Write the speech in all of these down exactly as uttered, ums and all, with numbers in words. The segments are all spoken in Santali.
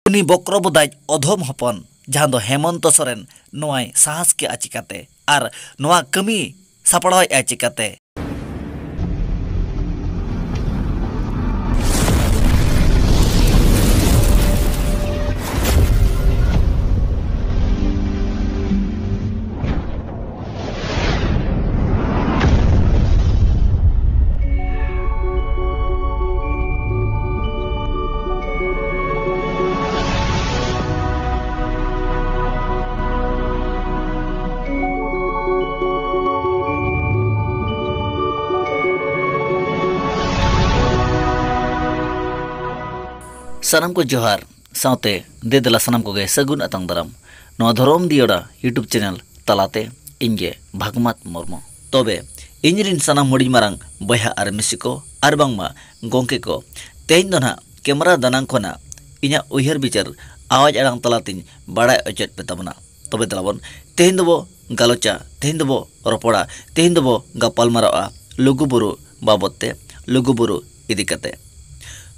ᱩᱱᱤ ᱵᱚᱠᱨᱚ ᱵᱚᱫᱟᱭᱤᱡ ᱚᱫᱷᱚᱢ ᱦᱚᱯᱚᱱ, ᱡᱟᱦᱟᱸ ᱫᱚ ᱦᱮᱢᱚᱱᱛᱚ ᱥᱚᱨᱮᱱ, ᱱᱚᱣᱟᱭ ᱥᱟᱦᱟᱥ ᱠᱮᱜᱼᱟ ᱪᱤᱠᱟᱹᱛᱮ? ᱟᱨ ᱱᱚᱣᱟ ᱠᱟᱹᱢᱤ ᱥᱟᱯᱲᱟᱣᱮᱫᱼᱟᱭ ᱪᱤᱠᱟᱹᱛᱮ? ᱥᱟᱱᱟᱢ ᱠᱚ ᱡᱚᱦᱟᱨ, ᱥᱟᱶᱛᱮ ᱫᱮ ᱫᱮᱞᱟ ᱥᱟᱱᱟᱢ ᱠᱚᱜᱮ ᱥᱟᱹᱜᱩᱱ ᱟᱛᱟᱝ ᱫᱟᱨᱟᱢ ᱱᱚᱣᱟ ᱫᱷᱚᱨᱚᱢ ᱫᱤᱭᱚᱲᱟ YouTube channel ᱛᱟᱞᱟᱛᱮ᱾ ᱤᱧ ᱜᱮ ᱵᱷᱟᱜᱽᱢᱟᱛ ᱢᱩᱨᱢᱩ᱾ ᱛᱚᱵᱮ ᱤᱧ ᱨᱤᱱ ᱥᱟᱱᱟᱢ ᱦᱩᱰᱤᱧ ᱢᱟᱨᱟᱝ ᱵᱚᱭᱦᱟ ᱟᱨ ᱢᱤᱥᱤ ᱠᱚ ᱟᱨ ᱵᱟᱝᱢᱟ ᱜᱚᱢᱠᱮ ᱠᱚ, ᱛᱮᱦᱮᱧ ᱫᱚ ᱱᱟᱦᱟᱜ ᱠᱮᱢᱨᱟ ᱫᱟᱱᱟᱝ ᱠᱷᱚᱱᱟᱜ ᱤᱧᱟᱹᱜ ᱩᱭᱦᱟᱹᱨ ᱵᱤᱪᱟᱹᱨ ᱟᱣᱟᱡᱽ ᱟᱲᱟᱝ ᱛᱟᱞᱟᱛᱤᱧ ᱵᱟᱲᱟᱭ ᱚᱪᱚᱭᱮᱫ ᱯᱮ ᱛᱟᱵᱚᱱᱟ᱾ ᱛᱚᱵᱮ ᱫᱮᱞᱟᱵᱚᱱ, ᱛᱮᱦᱮᱧ ᱫᱚᱵᱚ ᱜᱟᱞᱚᱪᱟ, ᱛᱮᱦᱮᱧ ᱫᱚᱵᱚ ᱨᱚᱯᱚᱲᱟ, ᱛᱮᱦᱮᱧ ᱫᱚᱵᱚ ᱜᱟᱯᱟᱞ ᱢᱟᱨᱟᱣᱟ ᱞᱩᱜᱩᱵᱩᱨᱩ ᱵᱟᱵᱚᱫ ᱛᱮ, ᱞᱩᱜᱩᱵᱩᱨᱩ ᱤᱫᱤ ᱠᱟᱛᱮ᱾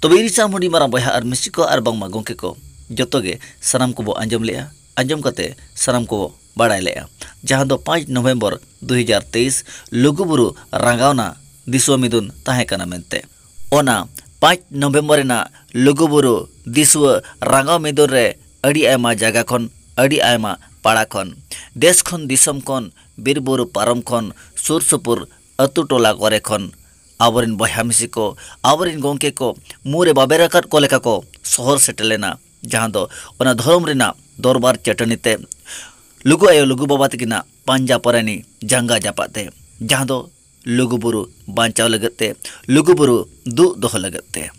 ᱛᱚᱵᱮ ᱤᱧ ᱥᱟᱶ ᱦᱩᱰᱤᱧ ᱢᱟᱨᱟᱝ ᱵᱚᱭᱦᱟ ᱟᱨ ᱢᱤᱥᱤ ᱠᱚ ᱟᱨ ᱵᱟᱝᱢᱟ ᱜᱚᱢᱠᱮ ᱠᱚ, ᱡᱚᱛᱚ ᱜᱮ ᱥᱟᱱᱟᱢ ᱠᱚᱵᱚ ᱟᱸᱡᱚᱢ ᱞᱮᱜᱼᱟ, ᱟᱸᱡᱚᱢ ᱠᱟᱛᱮ ᱥᱟᱱᱟᱢ ᱠᱚᱵᱚ ᱵᱟᱲᱟᱭ ᱞᱮᱜᱼᱟ, ᱡᱟᱦᱟᱸ ᱫᱚ ᱯᱟᱸᱪ ᱱᱚᱵᱷᱮᱢᱵᱚᱨ ᱫᱩ ᱦᱟᱡᱟᱨ ᱛᱮᱭᱤᱥ ᱞᱩᱜᱩᱵᱩᱨᱩ ᱨᱟᱸᱜᱟᱣᱱᱟ ᱫᱤᱥᱣᱟᱹ ᱢᱤᱫᱩᱱ ᱛᱟᱦᱮᱸ ᱠᱟᱱᱟ ᱢᱮᱱᱛᱮ᱾ ᱚᱱᱟ ᱯᱟᱸᱪ ᱱᱚᱵᱷᱮᱢᱵᱚᱨ ᱨᱮᱱᱟᱜ ᱞᱩᱜᱩᱵᱩᱨᱩ ᱫᱤᱥᱣᱟᱹ ᱨᱟᱸᱜᱟᱣ ᱢᱤᱫᱩᱱ ᱨᱮ ᱟᱹᱰᱤ ᱟᱭᱢᱟ ᱡᱟᱭᱜᱟ ᱠᱷᱚᱱ, ᱟᱹᱰᱤ ᱟᱭᱢᱟ ᱯᱟᱲᱟ ᱠᱷᱚᱱ, ᱫᱮᱥ ᱠᱷᱚᱱ, ᱫᱤᱥᱚᱢ ᱠᱷᱚᱱ, ᱵᱤᱨ ᱵᱩᱨᱩ ᱯᱟᱨᱚᱢ ᱠᱷᱚᱱ, ᱥᱩᱨ ᱥᱩᱯᱩᱨ ᱟᱹᱛᱩ ᱴᱚᱞᱟ ᱠᱚᱨᱮ ᱠᱷᱚᱱ ᱟᱵᱚᱨᱮᱱ ᱵᱚᱭᱦᱟ ᱢᱤᱥᱤ ᱠᱚ, ᱟᱵᱚᱨᱮᱱ ᱜᱚᱢᱠᱮ ᱠᱚ ᱢᱩᱨᱮ ᱵᱟᱵᱮᱨ ᱟᱠᱟᱫ ᱠᱚ ᱞᱮᱠᱟ ᱠᱚ ᱥᱚᱦᱚᱨ ᱥᱮᱴᱮᱨ ᱞᱮᱱᱟ, ᱡᱟᱦᱟᱸ ᱫᱚ ᱚᱱᱟ ᱫᱷᱚᱨᱚᱢ ᱨᱮᱱᱟᱜ ᱫᱚᱨᱵᱟᱨ ᱪᱟᱹᱴᱟᱹᱱᱤ ᱛᱮ ᱞᱩᱜᱩ ᱟᱭᱳ ᱞᱩᱜᱩ ᱵᱟᱵᱟ ᱛᱟᱹᱠᱤᱱᱟᱜ ᱯᱟᱸᱡᱟ ᱯᱚᱨᱟᱭᱱᱤ ᱡᱟᱸᱜᱟ ᱡᱟᱯᱟᱜ ᱛᱮ, ᱡᱟᱦᱟᱸ ᱫᱚ ᱞᱩᱜᱩᱵᱩᱨᱩ ᱵᱟᱧᱪᱟᱣ ᱞᱟᱹᱜᱤᱫ ᱛᱮ, ᱞᱩᱜᱩᱵᱩᱨᱩ ᱫᱩᱜ ᱫᱚᱦᱚ ᱞᱟᱹᱜᱤᱫ ᱛᱮ᱾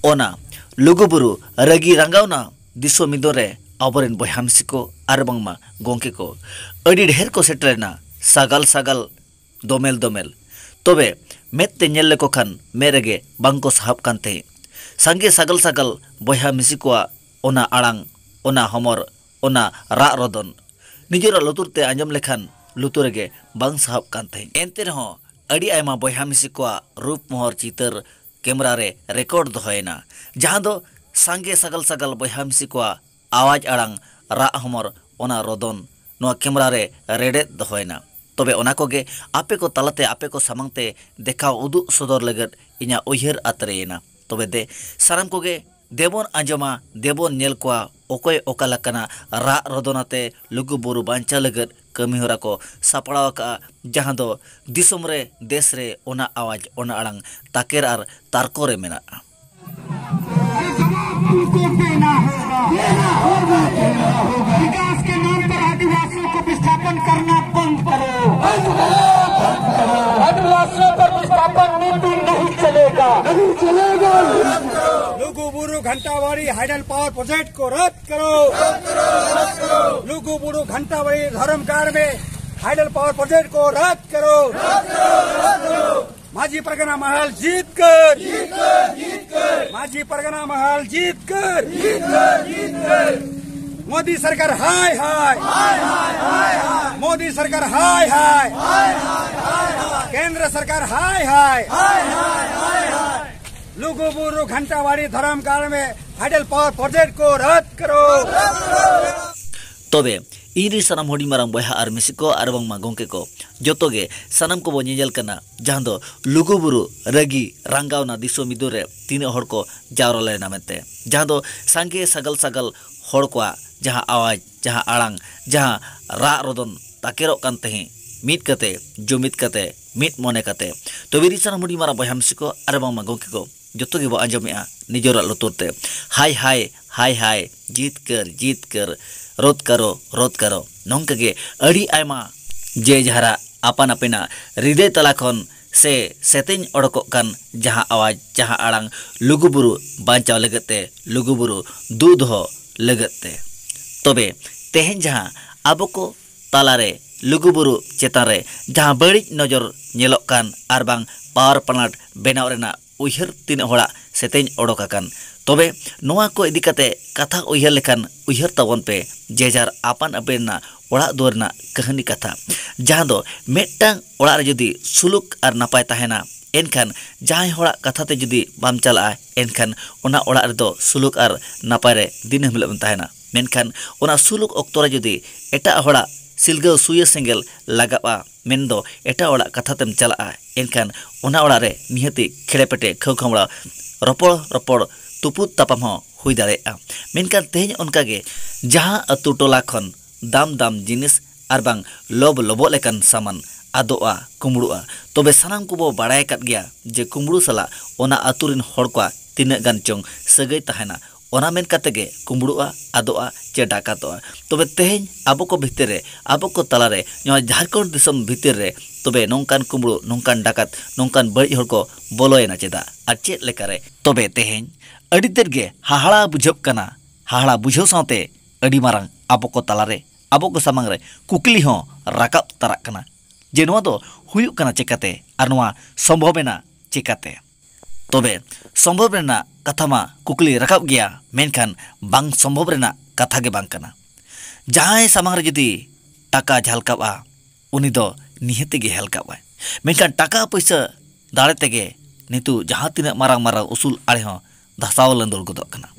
ᱚᱱᱟ ᱞᱩᱜᱩᱵᱩᱨᱩ ᱨᱟᱹᱜᱤ ᱨᱟᱸᱜᱟᱣᱱᱟ ᱫᱤᱥᱚᱢ ᱢᱤᱫᱚᱱ ᱨᱮ ᱟᱵᱚᱨᱮᱱ ᱵᱚᱭᱦᱟ ᱢᱤᱥᱤ ᱠᱚ ᱟᱨ ᱵᱟᱝᱢᱟ ᱜᱚᱢᱠᱮ ᱠᱚ ᱟᱹᱰᱤ ᱰᱷᱮᱨ ᱠᱚ ᱥᱮᱴᱮᱨ ᱞᱮᱱᱟ, ᱥᱟᱜᱟᱞ ᱥᱟᱜᱟᱞ, ᱫᱚᱢᱮᱞ ᱫᱚᱢᱮᱞ᱾ ᱛᱚᱵᱮ ᱢᱮᱫ ᱛᱮ ᱧᱮᱞ ᱞᱮᱠᱚ ᱠᱷᱟᱱ ᱢᱮᱫ ᱨᱮᱜᱮ ᱵᱟᱝ ᱠᱚ ᱥᱟᱦᱟᱵ ᱠᱟᱱ ᱛᱟᱦᱮᱸᱫ᱾ ᱥᱟᱸᱜᱮ ᱥᱟᱜᱟᱞ ᱥᱟᱜᱟᱞ ᱵᱚᱭᱦᱟ ᱢᱤᱥᱤ ᱠᱚᱣᱟᱜ ᱚᱱᱟ ᱟᱲᱟᱝ, ᱚᱱᱟ ᱦᱚᱢᱚᱨ, ᱚᱱᱟ ᱨᱟᱜ ᱨᱚᱫᱚᱱ ᱱᱤᱡᱮᱨᱟᱜ ᱞᱩᱛᱩᱨ ᱛᱮ ᱟᱸᱡᱚᱢ ᱞᱮᱠᱷᱟᱱ ᱞᱩᱛᱩᱨ ᱨᱮᱜᱮ ᱵᱟᱝ ᱥᱟᱦᱟᱵ ᱠᱟᱱ ᱛᱟᱦᱮᱸᱫ᱾ ᱮᱱᱛᱮ ᱨᱮᱦᱚᱸ ᱟᱹᱰᱤ ᱟᱭᱢᱟ ᱵᱚᱭᱦᱟ ᱢᱤᱥᱤ ᱠᱚᱣᱟᱜ ᱨᱩᱯ ᱢᱚᱦᱚᱨ ᱪᱤᱛᱟᱹᱨ ᱠᱮᱢᱨᱟ ᱨᱮ ᱨᱮᱠᱚᱨᱰ ᱫᱚᱦᱚᱭᱮᱱᱟ, ᱡᱟᱦᱟᱸ ᱫᱚ ᱥᱟᱸᱜᱮ ᱥᱟᱜᱟᱞ ᱥᱟᱜᱟᱞ ᱵᱚᱭᱦᱟ ᱢᱤᱥᱤ ᱠᱚᱣᱟᱜ ᱟᱣᱟᱡ ᱟᱲᱟᱝ, ᱨᱟᱜ ᱦᱚᱢᱚᱨ, ᱚᱱᱟ ᱨᱚᱫᱚᱱ ᱱᱚᱣᱟ ᱠᱮᱢᱨᱟ ᱨᱮ ᱨᱮᱰᱮᱫ ᱫᱚᱦᱚᱭᱮᱱᱟ᱾ ᱛᱚᱵᱮ ᱚᱱᱟ ᱠᱚᱜᱮ ᱟᱯᱮ ᱠᱚ ᱛᱟᱞᱟᱛᱮ, ᱟᱯᱮ ᱠᱚ ᱥᱟᱢᱟᱝ ᱛᱮ ᱫᱮᱠᱷᱟᱣ ᱩᱫᱩᱜ ᱥᱚᱫᱚᱨ ᱞᱟᱹᱜᱤᱫ ᱤᱧᱟᱹᱜ ᱩᱭᱦᱟᱹᱨ ᱟᱛᱨᱮᱭᱮᱱᱟ᱾ ᱛᱚᱵᱮ ᱫᱮ, ᱥᱟᱱᱟᱢ ᱠᱚᱜᱮ ᱫᱮᱵᱚᱱ ᱟᱸᱡᱚᱢᱟ, ᱫᱮᱵᱚᱱ ᱧᱮᱞ ᱠᱚᱣᱟ, ᱚᱠᱚᱭ ᱚᱠᱟ ᱞᱮᱠᱟᱱᱟᱜ ᱨᱟᱜ ᱨᱚᱫᱚᱱ ᱟᱛᱮ ᱞᱩᱜᱩ ᱵᱩᱨᱩ ᱵᱟᱧᱪᱟᱣ ᱞᱟᱹᱜᱤᱫ ᱠᱟᱹᱢᱤ ᱦᱚᱨᱟ ᱠᱚ ᱥᱟᱯᱲᱟᱣ ᱟᱠᱟᱫᱼᱟ, ᱡᱟᱦᱟᱸ ᱫᱚ ᱫᱤᱥᱚᱢ ᱨᱮ, ᱫᱮᱥ ᱨᱮ ᱚᱱᱟ ᱟᱣᱟᱡ, ᱚᱱᱟ ᱟᱲᱟᱝ ᱛᱟᱠᱮᱨ ᱟᱨ ᱛᱟᱨᱠᱚ ᱨᱮ ᱢᱮᱱᱟᱜᱼᱟ᱾ जवाब तुमको देना होगा। देना होगा, देना होगा। विकास के नाम पर आदिवासियों को विस्थापन करना बंद करो। बंद करो, बंद करो। आदिवासियों पर विस्थापन नीति नहीं चलेगा। नहीं चलेगा। लुगुबुरु घंटावाड़ी हाइडल पावर प्रोजेक्ट को रद्द करो। लुगुबुरु घंटावाड़ी धर्मगाड़ में हाइडल पावर प्रोजेक्ट को रद्द करो। मांझी परगना महल जीत कर, मांझी परगना महल जीत कर। मोदी सरकार हाय हाय, मोदी सरकार हाय हाय, केंद्र सरकार हाय हाय। लुगुबुरु घंटावाड़ी धर्मगाड़ में हाइडल पावर प्रोजेक्ट को रद्द करो। ᱛᱚᱵᱮ ᱤᱧ ᱨᱮᱱ ᱥᱟᱱᱟᱢ ᱦᱩᱰᱤᱧ ᱢᱟᱨᱟᱝ ᱵᱚᱭᱦᱟ ᱟᱨ ᱢᱤᱥᱤ ᱠᱚ ᱟᱨ ᱵᱟᱝᱢᱟ ᱜᱚᱢᱠᱮ ᱠᱚ, ᱡᱚᱛᱚ ᱜᱮ ᱥᱟᱱᱟᱢ ᱠᱚᱵᱚ ᱧᱮᱧᱮᱞ ᱠᱟᱱᱟ, ᱡᱟᱦᱟᱸ ᱫᱚ ᱞᱩᱜᱩᱵᱩᱨᱩ ᱨᱟᱹᱜᱤ ᱨᱟᱸᱜᱟᱣᱱᱟ ᱫᱤᱥᱚᱢ ᱢᱤᱫᱩᱨ ᱨᱮ ᱛᱤᱱᱟᱹᱜ ᱦᱚᱲ ᱠᱚ ᱡᱟᱣᱨᱟ ᱞᱮᱱᱟ ᱢᱮᱱᱛᱮ, ᱡᱟᱦᱟᱸ ᱫᱚ ᱥᱟᱸᱜᱮ ᱥᱟᱜᱟᱞ ᱥᱟᱜᱟᱞ ᱦᱚᱲ ᱠᱚᱣᱟᱜ ᱡᱟᱦᱟᱸ ᱟᱣᱟᱡᱽ, ᱡᱟᱦᱟᱸ ᱟᱲᱟᱝ, ᱡᱟᱦᱟᱸ ᱨᱟᱜ ᱨᱚᱫᱚᱱ ᱛᱟᱠᱮᱨᱚᱜ ᱠᱟᱱ ᱛᱟᱦᱮᱸᱫ, ᱢᱤᱫ ᱠᱟᱛᱮ, ᱡᱩᱢᱤᱫ ᱠᱟᱛᱮ, ᱢᱤᱫ ᱢᱚᱱᱮ ᱠᱟᱛᱮ᱾ ᱛᱚᱵᱮ ᱤᱧ ᱨᱮᱱ ᱥᱟᱱᱟᱢ ᱦᱩᱰᱤᱧ ᱢᱟᱨᱟᱝ ᱵᱚᱭᱦᱟ ᱢᱤᱥᱤ ᱠᱚ ᱟᱨ ᱵᱟᱝᱢᱟ ᱜᱚᱢᱠᱮ ᱠᱚ, ᱡᱚᱛᱚ ᱜᱮᱵᱚ ᱟᱸᱡᱚᱢᱮᱜᱼᱟ ᱱᱤᱡᱮᱨᱟᱜ ᱞᱩᱛᱩᱨ ᱛᱮ, ᱦᱟᱭ ᱦᱟᱭ, ᱦᱟᱭ ᱦᱟᱭ, ᱡᱤᱛᱠᱟᱹᱨ, ᱡᱤᱛᱠᱟᱹᱨ, ᱨᱳᱫ ᱠᱟᱨᱚ, ᱨᱳᱫ ᱠᱟᱨᱚ᱾ ᱱᱚᱝᱠᱟ ᱜᱮ ᱟᱹᱰᱤ ᱟᱭᱢᱟ ᱡᱮ ᱡᱟᱦᱟᱨᱟᱜ ᱟᱯᱟᱱ ᱟᱹᱯᱤᱱᱟᱜ ᱦᱨᱤᱫᱟᱹᱭ ᱛᱟᱞᱟ ᱠᱷᱚᱱ ᱥᱮ ᱥᱮᱛᱮᱧ ᱚᱰᱚᱠᱚᱜ ᱠᱟᱱ ᱡᱟᱦᱟᱸ ᱟᱣᱟᱡᱽ, ᱡᱟᱦᱟᱸ ᱟᱲᱟᱝ ᱞᱩᱜᱩᱵᱩᱨᱩ ᱵᱟᱧᱪᱟᱣ ᱞᱟᱹᱜᱤᱫ ᱛᱮ, ᱞᱩᱜᱩᱵᱩᱨᱩ ᱫᱩ ᱫᱚᱦᱚ ᱞᱟᱹᱜᱤᱫ ᱛᱮ᱾ ᱛᱚᱵᱮ ᱛᱮᱦᱮᱧ ᱡᱟᱦᱟᱸ ᱟᱵᱚ ᱠᱚ ᱛᱟᱞᱟᱨᱮ ᱞᱩᱜᱩᱵᱩᱨᱩ ᱪᱮᱛᱟᱱ ᱨᱮ ᱡᱟᱦᱟᱸ ᱵᱟᱹᱲᱤᱡ ᱱᱚᱡᱚᱨ ᱧᱮᱞᱚᱜ ᱠᱟᱱ ᱟᱨ ᱵᱟᱝ ᱯᱟᱣᱟᱨ ᱯᱞᱟᱱᱴ ᱵᱮᱱᱟᱣ ᱨᱮᱱᱟᱜ ᱩᱭᱦᱟᱹᱨ ᱛᱤᱱᱟᱹᱜ ᱦᱚᱲᱟᱜ ᱥᱮᱛᱮᱧ ᱚᱰᱚᱠ ᱟᱠᱟᱱ, ᱛᱚᱵᱮ ᱱᱚᱣᱟ ᱠᱚ ᱤᱫᱤ ᱠᱟᱛᱮ ᱠᱟᱛᱷᱟ ᱩᱭᱦᱟᱹᱨ ᱞᱮᱠᱷᱟᱱ ᱩᱭᱦᱟᱹᱨ ᱛᱟᱵᱚᱱ ᱯᱮ, ᱡᱮ ᱡᱟᱨ ᱟᱯᱟᱱ ᱟᱹᱯᱤᱱ ᱨᱮᱱᱟᱜ ᱚᱲᱟᱜ ᱫᱩᱣᱟᱹᱨ ᱨᱮᱱᱟᱜ ᱠᱟᱹᱦᱱᱤ ᱠᱟᱛᱷᱟ, ᱡᱟᱦᱟᱸ ᱫᱚ ᱢᱤᱫᱴᱟᱝ ᱚᱲᱟᱜ ᱨᱮ ᱡᱩᱫᱤ ᱥᱩᱞᱩᱠ ᱟᱨ ᱱᱟᱯᱟᱭ ᱛᱟᱦᱮᱱᱟ, ᱮᱱᱠᱷᱟᱱ ᱡᱟᱦᱟᱸᱭ ᱦᱚᱲᱟᱜ ᱠᱟᱛᱷᱟ ᱛᱮ ᱡᱩᱫᱤ ᱵᱟᱢ ᱪᱟᱞᱟᱜᱼᱟ, ᱮᱱᱠᱷᱟᱱ ᱚᱱᱟ ᱚᱲᱟᱜ ᱨᱮᱫᱚ ᱥᱩᱞᱩᱠ ᱟᱨ ᱱᱟᱯᱟᱭ ᱨᱮ ᱫᱤᱱᱟᱹᱢ ᱦᱤᱞᱳᱜ ᱮᱢ ᱛᱟᱦᱮᱱᱟ᱾ ᱢᱮᱱᱠᱷᱟᱱ ᱚᱱᱟ ᱥᱩᱞᱩᱠ ᱚᱠᱛᱚ ᱨᱮ ᱡᱩᱫᱤ ᱮᱴᱟᱜ ᱦᱚᱲᱟᱜ ᱥᱤᱞᱜᱟᱹᱣ ᱥᱩᱭᱟᱹ ᱥᱮᱸᱜᱮᱞ ᱞᱟᱜᱟᱜᱼᱟ, ᱢᱮᱱᱫᱚ ᱮᱴᱟᱜ ᱚᱲᱟᱜ ᱠᱟᱛᱷᱟ ᱛᱮᱢ ᱪᱟᱞᱟᱜᱼᱟ, ᱮᱱᱠᱷᱟᱱ ᱚᱱᱟ ᱚᱲᱟᱜ ᱨᱮ ᱱᱤᱦᱟᱹᱛᱤ ᱠᱷᱮᱲᱮ ᱯᱮᱴᱮ ᱠᱷᱟᱹᱣ ᱠᱷᱟᱢᱲᱟᱣ, ᱨᱚᱯᱚᱲ ᱨᱚᱯᱚᱲ, ᱛᱩᱯᱩᱫ ᱛᱟᱯᱟᱢ ᱦᱚᱸ ᱦᱩᱭ ᱫᱟᱲᱮᱭᱟᱜᱼᱟ᱾ ᱢᱮᱱᱠᱷᱟᱱ ᱛᱮᱦᱮᱧ ᱚᱱᱠᱟᱜᱮ ᱡᱟᱦᱟᱸ ᱟᱹᱛᱩ ᱴᱚᱞᱟ ᱠᱷᱚᱱ ᱫᱟᱢ ᱫᱟᱢ ᱡᱤᱱᱤᱥ ᱟᱨ ᱵᱟᱝ ᱞᱚᱵ ᱞᱚᱵᱚᱜ ᱞᱮᱠᱟᱱ ᱥᱟᱢᱟᱱ ᱟᱫᱚᱜᱼᱟ, ᱠᱩᱢᱵᱽᱲᱩᱜᱼᱟ, ᱛᱚᱵᱮ ᱥᱟᱱᱟᱢ ᱠᱚᱵᱚ ᱵᱟᱲᱟᱭ ᱟᱠᱟᱫ ᱜᱮᱭᱟ ᱡᱮ ᱠᱩᱢᱵᱽᱲᱩ ᱥᱟᱞᱟᱜ ᱚᱱᱟ ᱟᱹᱛᱩ ᱨᱮᱱ ᱦᱚᱲ ᱠᱚᱣᱟᱜ ᱛᱤᱱᱟᱹᱜ ᱜᱟᱱ ᱪᱚᱝ ᱥᱟᱹᱜᱟᱹᱭ ᱛᱟᱦᱮᱱᱟ᱾ ᱚᱱᱟ ᱢᱮᱱ ᱠᱟᱛᱮ ᱜᱮ ᱠᱩᱢᱵᱽᱲᱩᱜᱼᱟ, ᱟᱫᱚᱜᱼᱟ ᱪᱮ ᱰᱟᱠᱟᱛᱚᱜᱼᱟ᱾ ᱛᱚᱵᱮ ᱛᱮᱦᱮᱧ ᱟᱵᱚ ᱠᱚ ᱵᱷᱤᱛᱤᱨ ᱨᱮ, ᱟᱵᱚ ᱠᱚ ᱛᱟᱞᱟᱨᱮ, ᱱᱚᱣᱟ ᱡᱷᱟᱲᱠᱷᱚᱸᱰ ᱫᱤᱥᱚᱢ ᱵᱷᱤᱛᱤᱨ ᱨᱮ ᱛᱚᱵᱮ ᱱᱚᱝᱠᱟᱱ ᱠᱩᱢᱵᱽᱲᱩ, ᱱᱚᱝᱠᱟᱱ ᱰᱟᱠᱟᱛ, ᱱᱚᱝᱠᱟᱱ ᱵᱟᱹᱲᱤᱡ ᱦᱚᱲ ᱠᱚ ᱵᱚᱞᱚᱭᱮᱱᱟ ᱪᱮᱫᱟᱜ ᱟᱨ ᱪᱮᱫ ᱞᱮᱠᱟᱨᱮ? ᱛᱚᱵᱮ ᱛᱮᱦᱮᱧ ᱟᱹᱰᱤ ᱛᱮᱫ ᱜᱮ ᱦᱟᱦᱟᱲᱟ ᱵᱩᱡᱷᱟᱹᱜ ᱠᱟᱱᱟ᱾ ᱦᱟᱦᱟᱲᱟ ᱵᱩᱡᱷᱟᱹᱣ ᱥᱟᱶᱛᱮ ᱟᱹᱰᱤ ᱢᱟᱨᱟᱝ ᱟᱵᱚ ᱠᱚ ᱛᱟᱞᱟᱨᱮ, ᱟᱵᱚ ᱠᱚ ᱥᱟᱢᱟᱝ ᱨᱮ ᱠᱩᱠᱞᱤ ᱦᱚᱸ ᱨᱟᱠᱟᱵ ᱛᱟᱨᱟᱜ ᱠᱟᱱᱟ ᱡᱮ ᱱᱚᱣᱟ ᱫᱚ ᱦᱩᱭᱩᱜ ᱠᱟᱱᱟ ᱪᱮᱠᱟᱛᱮ ᱟᱨ ᱱᱚᱣᱟ ᱥᱚᱢᱵᱷᱚᱵ ᱮᱱᱟ ᱪᱮᱠᱟᱛᱮ? ᱛᱚᱵᱮ ᱥᱚᱢᱵᱷᱚᱵ ᱨᱮᱱᱟᱜ ᱠᱟᱛᱷᱟ ᱢᱟ ᱠᱩᱠᱞᱤ ᱨᱟᱠᱟᱵ ᱜᱮᱭᱟ, ᱢᱮᱱᱠᱷᱟᱱ ᱵᱟᱝ ᱥᱚᱢᱵᱷᱚᱵ ᱨᱮᱱᱟᱜ ᱠᱟᱛᱷᱟ ᱜᱮ ᱵᱟᱝ ᱠᱟᱱᱟ᱾ ᱡᱟᱦᱟᱸᱭ ᱥᱟᱢᱟᱝ ᱨᱮ ᱡᱩᱫᱤ ᱴᱟᱠᱟ ᱡᱷᱟᱞᱠᱟᱜᱼᱟ, ᱩᱱᱤ ᱫᱚ ᱱᱤᱦᱟᱹᱛ ᱜᱮ ᱦᱮᱞᱠᱟᱜᱼᱟᱭ᱾ ᱢᱮᱱᱠᱷᱟᱱ ᱴᱟᱠᱟ ᱯᱩᱭᱥᱟᱹ ᱫᱟᱲᱮ ᱛᱮᱜᱮ ᱱᱤᱛᱚᱜ ᱡᱟᱦᱟᱸ ᱛᱤᱱᱟᱹᱜ ᱢᱟᱨᱟᱝ ᱢᱟᱨᱟᱝ ᱩᱥᱩᱞ ᱟᱲᱮ ᱦᱚᱸ ᱫᱷᱟᱥᱟᱣ ᱞᱟᱹᱫᱩᱲ ᱜᱚᱫᱚᱜ ᱠᱟᱱᱟ᱾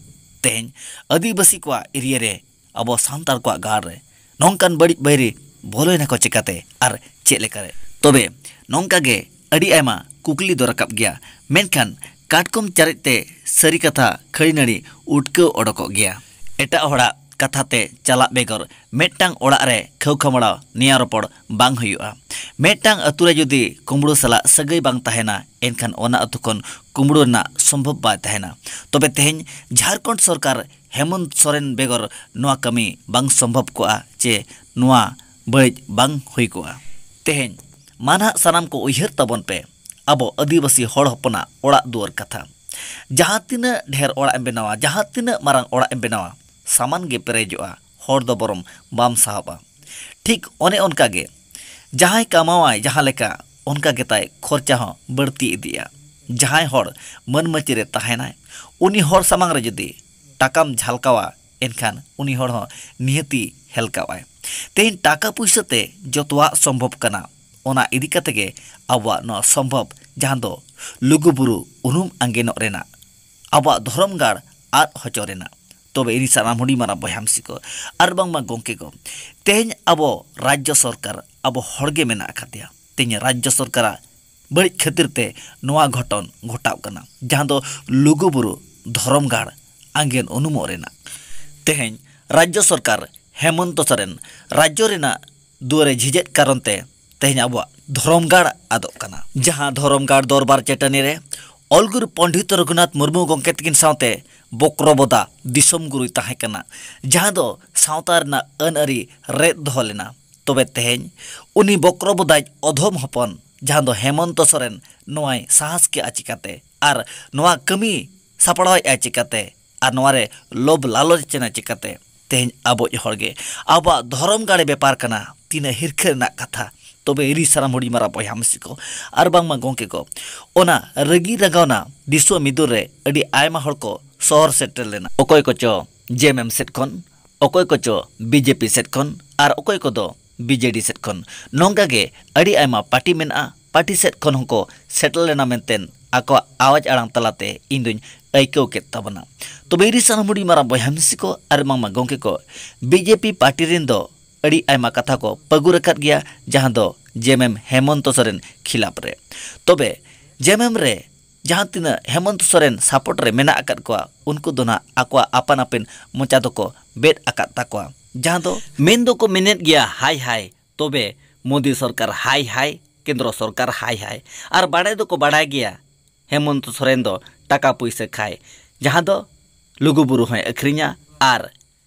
ᱛᱮᱦᱮᱧ ᱟᱹᱫᱤᱵᱟᱹᱥᱤ ᱠᱚᱣᱟᱜ ᱮᱨᱤᱭᱟ ᱨᱮ, ᱟᱵᱚ ᱥᱟᱱᱛᱟᱲ ᱠᱚᱣᱟᱜ ᱜᱟᱲ ᱨᱮ ᱱᱚᱝᱠᱟᱱ ᱵᱟᱹᱲᱤᱡ ᱵᱟᱹᱭᱨᱤ ᱵᱚᱞᱚᱭᱮᱱᱟ ᱠᱚ ᱪᱮᱠᱟᱛᱮ ᱟᱨ ᱪᱮᱫ ᱞᱮᱠᱟᱨᱮ? ᱛᱚᱵᱮ ᱱᱚᱝᱠᱟ ᱜᱮ ᱟᱹᱰᱤ ᱟᱭᱢᱟ ᱠᱩᱠᱞᱤ ᱫᱚ ᱨᱟᱠᱟᱵ ᱜᱮᱭᱟ, ᱢᱮᱱᱠᱷᱟᱱ ᱠᱟᱴᱠᱚᱢ ᱪᱟᱨᱮᱡ ᱛᱮ ᱥᱟᱹᱨᱤ ᱠᱟᱛᱷᱟ ᱠᱷᱟᱹᱲᱤ ᱱᱟᱹᱲᱤ ᱩᱴᱠᱟᱹᱣ ᱚᱰᱚᱠᱚᱜ ᱜᱮᱭᱟ᱾ ᱮᱴᱟᱜ ᱦᱚᱲᱟᱜ ᱠᱟᱛᱷᱟ ᱛᱮ ᱪᱟᱞᱟᱜ ᱵᱮᱜᱚᱨ ᱢᱤᱫᱴᱟᱝ ᱚᱲᱟᱜ ᱨᱮ ᱠᱷᱟᱹᱣ ᱠᱷᱟᱢᱲᱟᱣ ᱱᱮᱭᱟᱣ ᱨᱚᱯᱚᱲ ᱵᱟᱝ ᱦᱩᱭᱩᱜᱼᱟ᱾ ᱢᱤᱫᱴᱟᱝ ᱟᱹᱛᱩ ᱨᱮ ᱡᱩᱫᱤ ᱠᱩᱢᱵᱽᱲᱩ ᱥᱟᱞᱟᱜ ᱥᱟᱹᱜᱟᱹᱭ ᱵᱟᱝ ᱛᱟᱦᱮᱱᱟ, ᱮᱱᱠᱷᱟᱱ ᱚᱱᱟ ᱟᱹᱛᱩ ᱠᱷᱚᱱ ᱠᱩᱢᱵᱽᱲᱩ ᱨᱮᱱᱟᱜ ᱥᱚᱢᱵᱷᱚᱵ ᱵᱟᱭ ᱛᱟᱦᱮᱱᱟ᱾ ᱛᱚᱵᱮ ᱛᱮᱦᱮᱧ ᱡᱷᱟᱲᱠᱷᱚᱸᱰ ᱥᱚᱨᱠᱟᱨ ᱦᱮᱢᱚᱱᱛ ᱥᱚᱨᱮᱱ ᱵᱮᱜᱚᱨ ᱱᱚᱣᱟ ᱠᱟᱹᱢᱤ ᱵᱟᱝ ᱥᱚᱢᱵᱷᱚᱵ ᱠᱚᱜᱼᱟ ᱪᱮ ᱱᱚᱣᱟ ᱵᱟᱹᱲᱤᱡ ᱵᱟᱝ ᱦᱩᱭ ᱠᱚᱜᱼᱟ᱾ ᱛᱮᱦᱮᱧ ᱢᱟ ᱱᱟᱦᱟᱜ ᱥᱟᱱᱟᱢ ᱠᱚ ᱩᱭᱦᱟᱹᱨ ᱛᱟᱵᱚᱱ ᱯᱮ, ᱟᱵᱚ ᱟᱹᱫᱤᱵᱟᱹᱥᱤ ᱦᱚᱲ ᱦᱚᱯᱚᱱᱟᱜ ᱚᱲᱟᱜ ᱫᱩᱣᱟᱹᱨ ᱠᱟᱛᱷᱟ᱾ ᱡᱟᱦᱟᱸ ᱛᱤᱱᱟᱹᱜ ᱰᱷᱮᱨ ᱚᱲᱟᱜ ᱮᱢ ᱵᱮᱱᱟᱣᱟ, ᱡᱟᱦᱟᱸ ᱛᱤᱱᱟᱹᱜ ᱢᱟᱨᱟᱝ ᱚᱲᱟᱜ ᱮᱢ ᱵᱮᱱᱟᱣᱟ, ᱥᱟᱢᱟᱱ ᱜᱮ ᱯᱮᱨᱮᱡᱚᱜᱼᱟ, ᱦᱚᱲ ᱫᱚ ᱵᱚᱨᱚᱢ ᱵᱟᱢ ᱥᱟᱦᱚᱵᱼᱟ᱾ ᱴᱷᱤᱠ ᱚᱱᱮ ᱚᱱᱠᱟ ᱜᱮ ᱡᱟᱦᱟᱸᱭ ᱠᱟᱢᱟᱣᱟᱭ ᱡᱟᱦᱟᱸ ᱞᱮᱠᱟ, ᱚᱱᱠᱟ ᱜᱮ ᱛᱟᱭ ᱠᱷᱚᱨᱪᱟ ᱦᱚᱸ ᱵᱟᱹᱲᱛᱤ ᱤᱫᱤᱜᱼᱟ᱾ ᱡᱟᱦᱟᱸᱭ ᱦᱚᱲ ᱢᱟᱹᱱ ᱢᱟᱹᱪᱤ ᱨᱮ ᱛᱟᱦᱮᱱᱟᱭ, ᱩᱱᱤ ᱦᱚᱲ ᱥᱟᱢᱟᱝ ᱨᱮ ᱡᱩᱫᱤ ᱴᱟᱠᱟᱢ ᱡᱷᱟᱞᱠᱟᱣᱟ, ᱮᱱᱠᱷᱟᱱ ᱩᱱᱤ ᱦᱚᱲ ᱦᱚᱸ ᱱᱤᱦᱟᱹᱛᱤ ᱦᱮᱞᱠᱟᱣᱟᱭ᱾ ᱛᱮᱦᱮᱧ ᱴᱟᱠᱟ ᱯᱩᱭᱥᱟᱹ ᱛᱮ ᱡᱚᱛᱚᱣᱟᱜ ᱥᱚᱢᱵᱷᱚᱵ ᱠᱟᱱᱟ᱾ ᱚᱱᱟ ᱤᱫᱤ ᱠᱟᱛᱮ ᱜᱮ ᱟᱵᱚᱣᱟᱜ ᱱᱚᱣᱟ ᱥᱚᱢᱵᱷᱚᱵ ᱡᱟᱦᱟᱸ ᱫᱚ ᱞᱩᱜᱩᱵᱩᱨᱩ ᱩᱱᱩᱢ ᱟᱸᱜᱮᱱᱚᱜ ᱨᱮᱱᱟᱜ, ᱟᱵᱚᱣᱟᱜ ᱫᱷᱚᱨᱚᱢ ᱜᱟᱲ ᱟᱫ ᱦᱚᱪᱚ ᱨᱮᱱᱟᱜ᱾ ᱛᱚᱵᱮ ᱤᱧ ᱥᱟᱱᱟᱢ ᱦᱩᱰᱤᱧ ᱢᱟᱨᱟᱝ ᱵᱚᱭᱦᱟ ᱢᱤᱥᱤ ᱠᱚ ᱟᱨ ᱵᱟᱝᱢᱟ ᱜᱚᱢᱠᱮ ᱠᱚ, ᱛᱮᱦᱮᱧ ᱟᱵᱚ ᱨᱟᱡᱽᱡᱚ ᱥᱚᱨᱠᱟᱨ ᱟᱵᱚ ᱦᱚᱲ ᱜᱮ ᱢᱮᱱᱟᱜ ᱟᱠᱟᱫᱮᱭᱟ᱾ ᱛᱮᱦᱮᱧ ᱨᱟᱡᱽᱡᱚ ᱥᱚᱨᱠᱟᱨᱟᱜ ᱵᱟᱹᱲᱤᱡ ᱠᱷᱟᱹᱛᱤᱨ ᱛᱮ ᱱᱚᱣᱟ ᱜᱷᱚᱴᱚᱱ ᱜᱷᱚᱴᱟᱣ ᱠᱟᱱᱟ, ᱡᱟᱦᱟᱸ ᱫᱚ ᱞᱩᱜᱩᱵᱩᱨᱩ ᱫᱷᱚᱨᱚᱢ ᱜᱟᱲ ᱟᱸᱜᱮᱱ ᱩᱱᱩᱢᱚᱜ ᱨᱮᱱᱟᱜ᱾ ᱛᱮᱦᱮᱧ ᱨᱟᱡᱽᱡᱚ ᱥᱚᱨᱠᱟᱨ ᱦᱮᱢᱚᱱᱛᱚ ᱥᱚᱨᱮᱱ ᱨᱟᱡᱽᱡᱚ ᱨᱮᱱᱟᱜ ᱫᱩᱣᱟᱹᱨᱮ ᱡᱷᱤᱡᱮᱫ ᱠᱟᱨᱚᱱ ᱛᱮ ᱛᱮᱦᱮᱧ ᱟᱵᱚᱣᱟᱜ ᱫᱷᱚᱨᱚᱢ ᱜᱟᱲ ᱟᱫᱚᱜ ᱠᱟᱱᱟ᱾ ᱡᱟᱦᱟᱸ ᱫᱷᱚᱨᱚᱢ ᱜᱟᱲ ᱫᱚᱨᱵᱟᱨ ᱪᱟᱹᱴᱟᱹᱱᱤ ᱨᱮ ᱚᱞ ᱜᱩᱨᱩ ᱯᱚᱱᱰᱤᱛ ᱨᱚᱜᱷᱩᱱᱟᱛᱷ ᱢᱩᱨᱢᱩ ᱜᱚᱢᱠᱮ ᱛᱟᱹᱠᱤᱱ ᱥᱟᱶᱛᱮ ᱵᱚᱠᱨᱚᱵᱚᱫᱟ ᱫᱤᱥᱚᱢ ᱜᱩᱨᱩᱭ ᱛᱟᱦᱮᱸ ᱠᱟᱱᱟ, ᱡᱟᱦᱟᱸ ᱫᱚ ᱥᱟᱶᱛᱟ ᱨᱮᱱᱟᱜ ᱟᱹᱱ ᱟᱹᱨᱤ ᱨᱮᱫ ᱫᱚᱦᱚ ᱞᱮᱱᱟ᱾ ᱛᱚᱵᱮ ᱛᱮᱦᱮᱧ ᱩᱱᱤ ᱵᱚᱠᱨᱚᱵᱚᱫᱟᱭᱤᱡ ᱚᱫᱷᱚᱢ ᱦᱚᱯᱚᱱ, ᱡᱟᱦᱟᱸ ᱫᱚ ᱦᱮᱢᱚᱱᱛᱚ ᱥᱚᱨᱮᱱ, ᱱᱚᱣᱟᱭ ᱥᱟᱦᱟᱥ ᱠᱮᱜᱼᱟ ᱪᱤᱠᱟᱹᱛᱮ? ᱟᱨ ᱱᱚᱣᱟ ᱠᱟᱹᱢᱤ ᱥᱟᱯᱲᱟᱣᱮᱫᱼᱟᱭ ᱪᱤᱠᱟᱹᱛᱮ? ᱟᱨ ᱱᱚᱣᱟᱨᱮ ᱞᱳᱵᱷ ᱞᱟᱞᱚᱪ ᱮᱱᱟ ᱪᱤᱠᱟᱹᱛᱮ? ᱛᱮᱦᱮᱧ ᱟᱵᱚᱭᱤᱡ ᱦᱚᱲᱜᱮ ᱟᱵᱚᱣᱟᱜ ᱫᱷᱚᱨᱚᱢ ᱜᱟᱲᱮ ᱵᱮᱯᱟᱨ ᱠᱟᱱᱟ, ᱛᱤᱱᱟᱹᱜ ᱦᱤᱨᱠᱷᱟᱹ ᱨᱮᱱᱟᱜ ᱠᱟᱛᱷᱟ᱾ ᱛᱚᱵᱮ ᱤᱧ ᱥᱟᱱᱟᱢ ᱦᱩᱰᱤᱧ ᱢᱟᱨᱟᱝ ᱵᱚᱭᱦᱟ ᱢᱤᱥᱤ ᱠᱚ ᱟᱨ ᱵᱟᱝᱢᱟ ᱜᱚᱢᱠᱮ ᱠᱚ, ᱚᱱᱟ ᱨᱟᱹᱜᱤ ᱨᱟᱸᱜᱟᱣᱱᱟ ᱫᱤᱥᱩᱣᱟᱹ ᱢᱤᱫᱩᱱ ᱨᱮ ᱟᱹᱰᱤ ᱟᱭᱢᱟ ᱦᱚᱲ ᱠᱚ ᱥᱚᱦᱚᱨ ᱥᱮᱴᱮᱨ ᱞᱮᱱᱟ᱾ ᱚᱠᱚᱭ ᱠᱚᱪᱚ ᱡᱮᱢᱮᱢ ᱥᱮᱫ ᱠᱷᱚᱱ, ᱚᱠᱚᱭ ᱠᱚᱪᱚ ᱵᱤᱡᱮᱯᱤ ᱥᱮᱫ ᱠᱷᱚᱱ, ᱟᱨ ᱚᱠᱚᱭ ᱠᱚᱫᱚ ᱵᱤᱡᱮᱰᱤ ᱥᱮᱫ ᱠᱷᱚᱱ᱾ ᱱᱚᱝᱠᱟ ᱜᱮ ᱟᱹᱰᱤ ᱟᱭᱢᱟ ᱯᱟᱨᱴᱤ ᱢᱮᱱᱟᱜᱼᱟ, ᱯᱟᱨᱴᱤ ᱥᱮᱫ ᱠᱷᱚᱱ ᱦᱚᱸᱠᱚ ᱥᱮᱴᱮᱨ ᱞᱮᱱᱟ ᱢᱮᱱᱛᱮ ᱟᱠᱚᱣᱟᱜ ᱟᱣᱟᱡᱽ ᱟᱲᱟᱝ ᱛᱟᱞᱟᱛᱮ ᱤᱧ ᱫᱩᱧ ᱟᱹᱭᱠᱟᱹᱣ ᱠᱮᱫ ᱛᱟᱵᱚᱱᱟ᱾ ᱛᱚᱵᱮ ᱤᱧ ᱥᱟᱱᱟᱢ ᱦᱩᱰᱤᱧ ᱢᱟᱨᱟᱝ ᱵᱚᱭᱦᱟ ᱢᱤᱥᱤ ᱠᱚ ᱟᱨ ᱵᱟᱝᱢᱟ ᱜᱚᱢᱠᱮ ᱠᱚ, ᱵᱤᱡᱮᱯᱤ ᱯᱟᱨᱴᱤ ᱨᱮᱱ ᱫᱚ ᱟᱹᱰᱤ ᱟᱭᱢᱟ ᱠᱟᱛᱷᱟ ᱠᱚ ᱯᱟᱹᱜᱩᱨ ᱟᱠᱟᱫ ᱜᱮᱭᱟ, ᱡᱟᱦᱟᱸ ᱫᱚ ᱡᱮᱢᱮᱢ ᱦᱮᱢᱚᱱᱛᱚ ᱥᱚᱨᱮᱱ ᱠᱷᱤᱞᱟᱯ ᱨᱮ᱾ ᱛᱚᱵᱮ ᱡᱮᱢᱮᱢ ᱨᱮ ᱡᱟᱦᱟᱸ ᱛᱤᱱᱟᱹᱜ ᱦᱮᱢᱚᱱᱛᱚ ᱥᱚᱨᱮᱱ ᱥᱟᱯᱳᱨᱴ ᱨᱮ ᱢᱮᱱᱟᱜ ᱟᱠᱟᱫ ᱠᱚᱣᱟ, ᱩᱱᱠᱩ ᱫᱚ ᱱᱟᱦᱟᱜ ᱟᱠᱚᱣᱟᱜ ᱟᱯᱟᱱ ᱟᱯᱤᱱ ᱢᱚᱪᱟ ᱫᱚᱠᱚ ᱵᱮᱫ ᱟᱠᱟᱫ ᱛᱟᱠᱚᱣᱟ, ᱡᱟᱦᱟᱸ ᱫᱚ ᱢᱮᱱ ᱫᱚᱠᱚ ᱢᱮᱱᱮᱫ ᱜᱮᱭᱟ ᱦᱟᱭ ᱦᱟᱭ, ᱛᱚᱵᱮ ᱢᱳᱫᱤ ᱥᱚᱨᱠᱟᱨ ᱦᱟᱭ ᱦᱟᱭ, ᱠᱮᱱᱫᱨᱚ ᱥᱚᱨᱠᱟᱨ ᱦᱟᱭ ᱦᱟᱭ᱾ ᱟᱨ ᱵᱟᱲᱟᱭ ᱫᱚᱠᱚ ᱵᱟᱲᱟᱭ ᱜᱮᱭᱟ ᱦᱮᱢᱚᱱᱛᱚ ᱥᱚᱨᱮᱱ ᱫᱚ ᱴᱟᱠᱟ ᱯᱩᱭᱥᱟᱹ ᱠᱷᱟᱭ, ᱡᱟᱦᱟᱸ ᱫᱚ ᱞᱩᱜᱩ ᱵᱩᱨᱩ ᱦᱚᱸᱭ ᱟᱹᱠᱷᱨᱤᱧᱟ ᱟᱨ